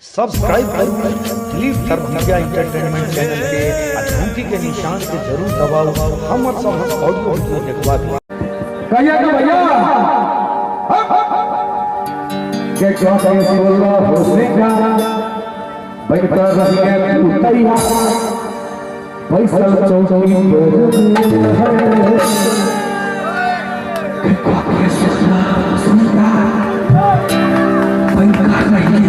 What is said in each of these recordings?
Subscribe करू दिलीप दरभंगिया entertainment channel के आ घंटी के निशान के जरूर दबाऊ हमर सबहक ऑडियो वीडियो देखबाक लेल। कहिया के भैया के कहते सोलह हो सिंगार बैठकर रह गए तू तैयार बैसल चौकी पर के कहते सोलह हो सिंगार बैठकर रह गए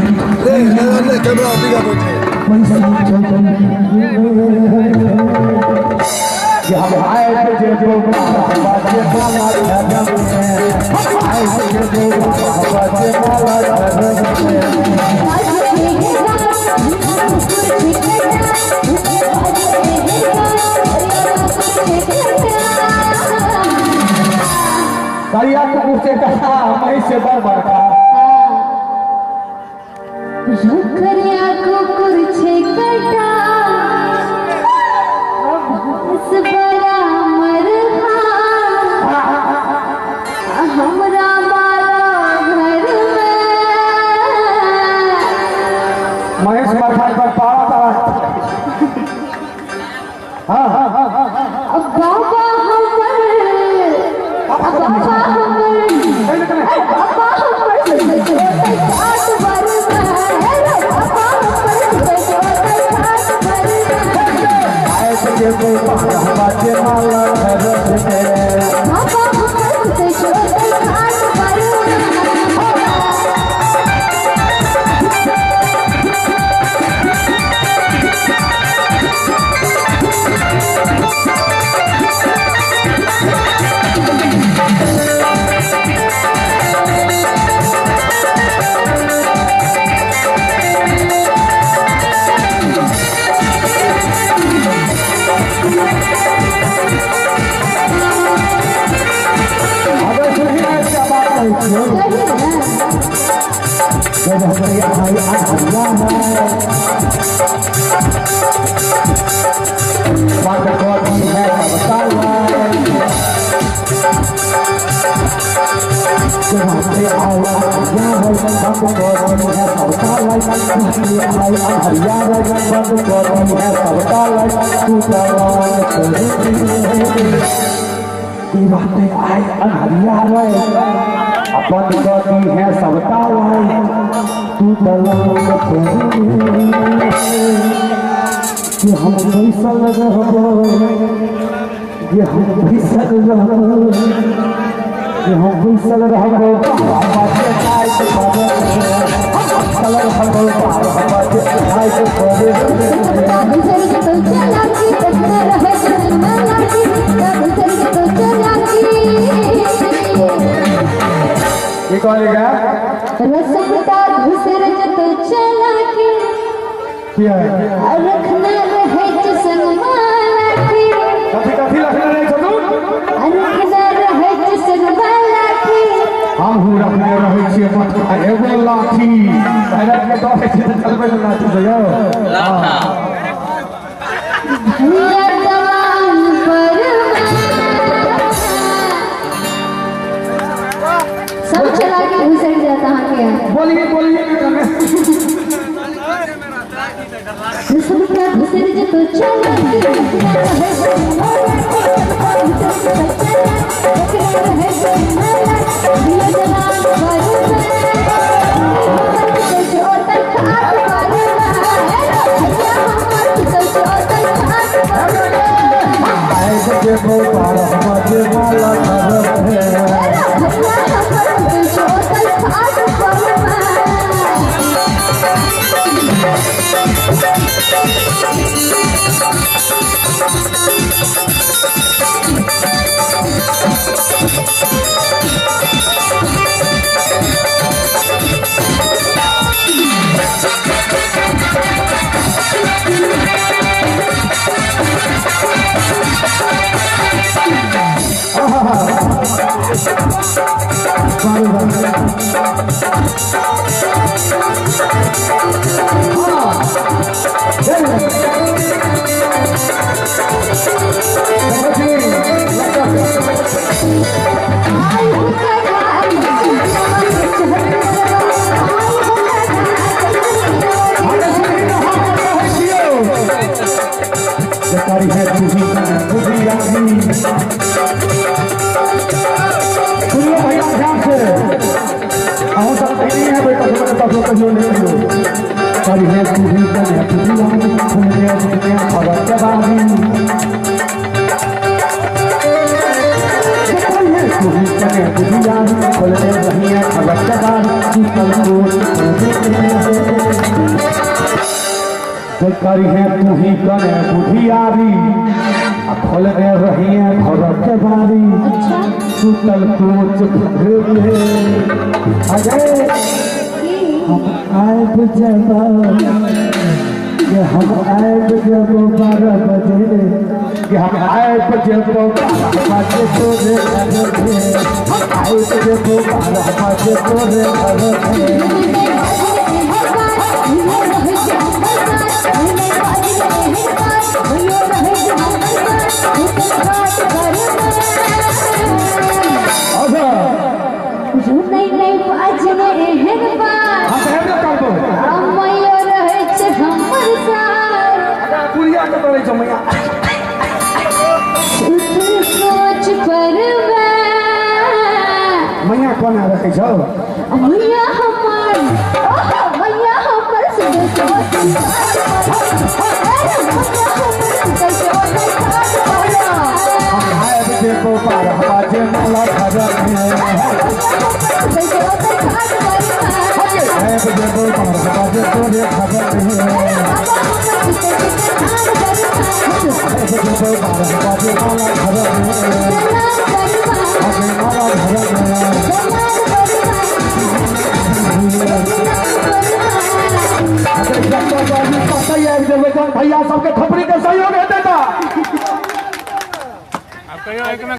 ले ले ले कैमरा दिखा दो बैसल चौकी कि हम आए तुझे जो बाजे माला धर्म में आए तुझे जो बाजे माला धर्म में। करिया कुकुर से कहा मही से बड़ बड़का। करिया कुकुर छे कटा भैंस बड़ा मरहा हमरा बाला घर में। महेश मरखान पर पारा तारा। हाँ हाँ हाँ हाँ हाँ। अब बाबा हमर, अब बाबा हमर, बाबा हमर सात बार बाबा हमर सात बार। आए तुझे जो बाजे माला धर्म में। बाबा हमर सात बार। अगर सुनी ना क्या बात नहीं थी जब हमारे आई अनहरिया है बात करती है सबका जब हमारे आई अनहरिया है बात करती है सबका हमारे आई अनहरिया है बात करती है सबका तू तलान ई बातें आए अनहरिया रे अपन गति है सबका तू दलान कि हम बैसल रहबो कि हम बैसल रहबो कि हम बैसल रहबो बाबा के खाए के बैसल रहबो बाबा के खाए के ये कौन लेगा रसगुल्ला घुसर जतो चलाकी क्या है रखना रहे संग माला की कथी कथी रखना रहे छथु रखना रहे संग माला की। हम हूँ रखने रहै छियै मटका एगो लाठी पैरक के डरै छियै तऽ चलबै ने लाठी से यौ। भैया दलान पर सब चला के घुसर जाता हाँ के। बोलिए बोलिए रसगुल्ला घुसर जतो चलाकी रखना रहे संग माला की रखना रहे संग माला भैया दलान पर आए तुझे को बारह बजे माला धरम है। I लिखियो करिहे तू ही कने बुधियारी खोल दे रहिए घर के बारी करिहे तू ही कने बुधियारी खोल दे रहिए घर के बारी सुतल कोच करिहे तू ही कने बुधियारी आ खोल दे रहिए घर के बारी सुतल कोच भरे अजय हम आएब जब ये हम आएब जब 12 बजे कि हम आएब जब 12 बजे तोरे घर पे हम आएब जब 12 बजे तोरे घर पे मैया कोना रखे छौ मैया हमर ओहो मैया हमर सुनै छौ हम आएब जब 12 बजे माला घर में आएब जब 12 बजे तोरे घर में आएब जब 12 बजे माला घर में माला घर में भैया सबके थपड़ी के सहयोग हेतै त अब कहियो एक में।